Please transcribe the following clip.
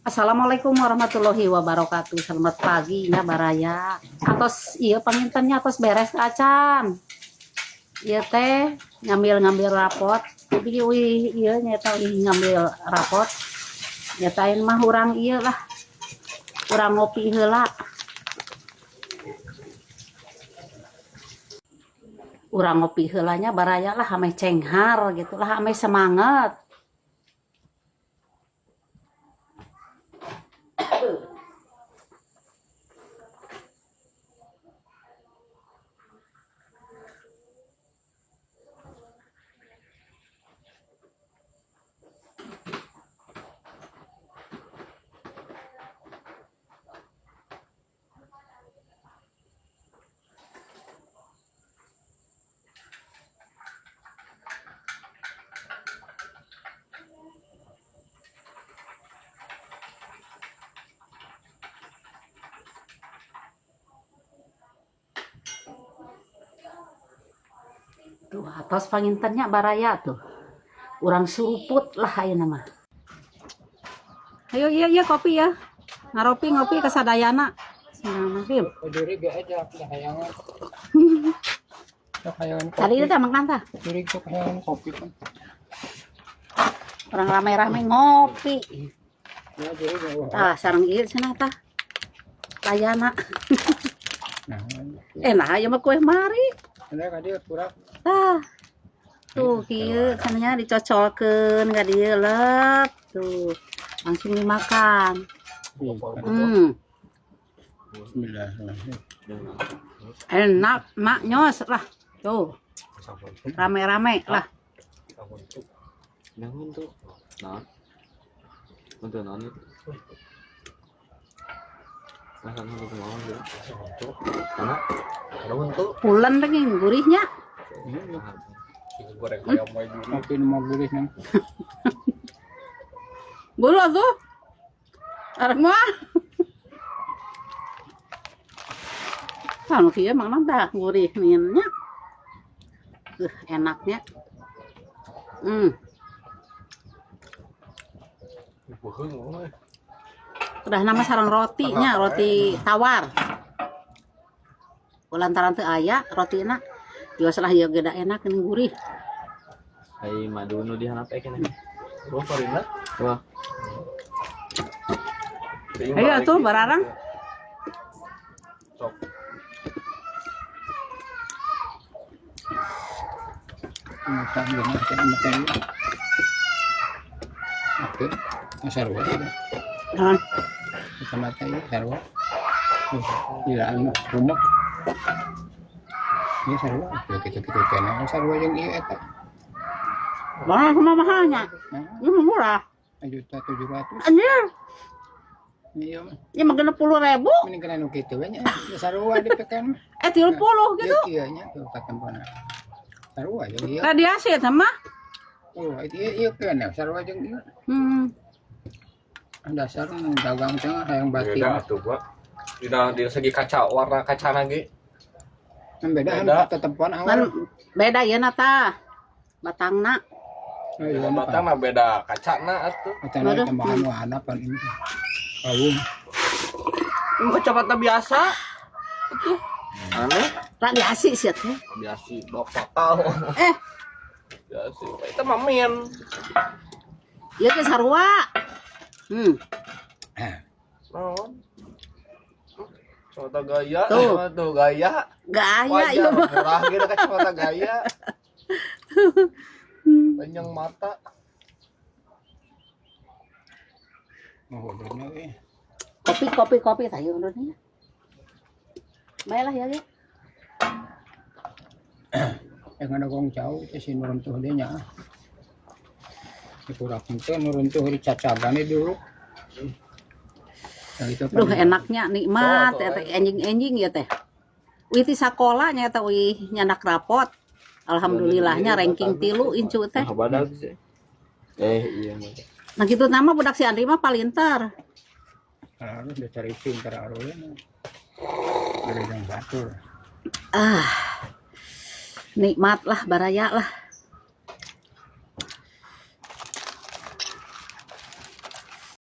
Assalamualaikum warahmatullahi wabarakatuh. Selamat pagi nya, baraya. Atos iya panginten nya, atos beres acan. Ieu teh ngambil-ngambil rapot. Jadi wih ieu nyata wih ngambil rapot. Nyatain mah urang ieu lah. Urang ngopi heula. Urang ngopi heula nya, baraya lah, ameh cenghar gitu lah, ameh semangat. Tuh, atos panginten nya, baraya tuh. Urang suruput lah ayeuna mah. Ayo, iya iya, kopi ya. Ngaropi ngopi ke sadayana. Bismillahirrahmanirrahim. Diri ge aja hayangan. Sok hayangan kopi. Tadi itu makan tah. Diri sok hayangan kopi kan. Orang rame-rame ngopi. Ya diri ge. Tah, sareng ieu cenah tah. Layana. Nah, Nah, ieu mah kue mari. ada ka dieu kurang. Tah. Tuh, kieu cenah dicocolkeun ka dieu lep. Tuh, langsung dimakan. Bismillahirrahmanirrahim. Enak, mak nyos lah. Tuh, rame-rame lah. Naon tuh? Naon? Untuk naon itu? Nah, kan untuk naon gitu. Karena Pulen lagi gurihnya. Goreng kayak mau dulu. Kopi nu mau gurih nang. Bulu tuh. Arek mah. Kalau kieu mang tah gurih nya. Enaknya. Bohong. Udah nama sarang rotinya, roti tawar. Lantaran teu aya rotina. Biasa lah ieu ge da enak ini gurih. Ai madu nu dihanap eh kene. Oh, Farina. Wah, Ayo tuh bararang. Sok. Makan ge makan makan. Oke. Sarua. Nah, Kacamata ieu sarua. Gila anu rumah. Ieu sarua. Ya kitu-kitu keneh sarua jeung ieu eta. Mana kumaha mahalnya? Nah, Ini murah. 1.700.000. Anjir, Iya mah. ini mah 60.000. Mending kena nu kitu we nya. Sarua di pekan mah. Eh, 30 gitu. Ieu kieu nya tuh katempona. Sarua jeung ieu. Radiasi eta mah. Oh, ieu ieu keneh sarua jeung ieu. Dasar nu dagang teh hayang batin. Beda tuh, Pak. Di segi kaca, warna kaca lagi. Kan beda Beda. kan tetempoan Kan awal. beda ya nata. Batangna. Oh, iya, Batang mah beda kaca na atuh. Kacana Waduh. tambahan wahana pan ini. Kawung. Ini kacamata biasa. Itu. Aneh. Radiasi sih teh. Biasa dok fatal. Eh, Biasa. Itu mah min. ieu teh sarua. Naon? Kacamata gaya, Tuh. tuh gaya. Gaya Wajar, ieu mah. murah gitu kacamata gaya. Panjang mata. Oh, bener eh. Kopi kopi kopi tah ieu urutnya. Baiklah ya, ya. Yang ada gong jauh itu si nuruntuh dia nya. Si kurang itu nuruntuh di cacagane dulu. Yang itu Duh, enaknya nikmat Oh, ya teh enjing-enjing ya teh. Wih ti sakola nya teh wih nyandak rapot. Alhamdulillahnya ranking 3 incu teh. Nah, badag sih. Eh, iya mah. Nah gitu nama budak si Andri mah palintar. Harus udah cari pintar arulnya. Dari yang batur. Ah. Nikmat lah baraya lah.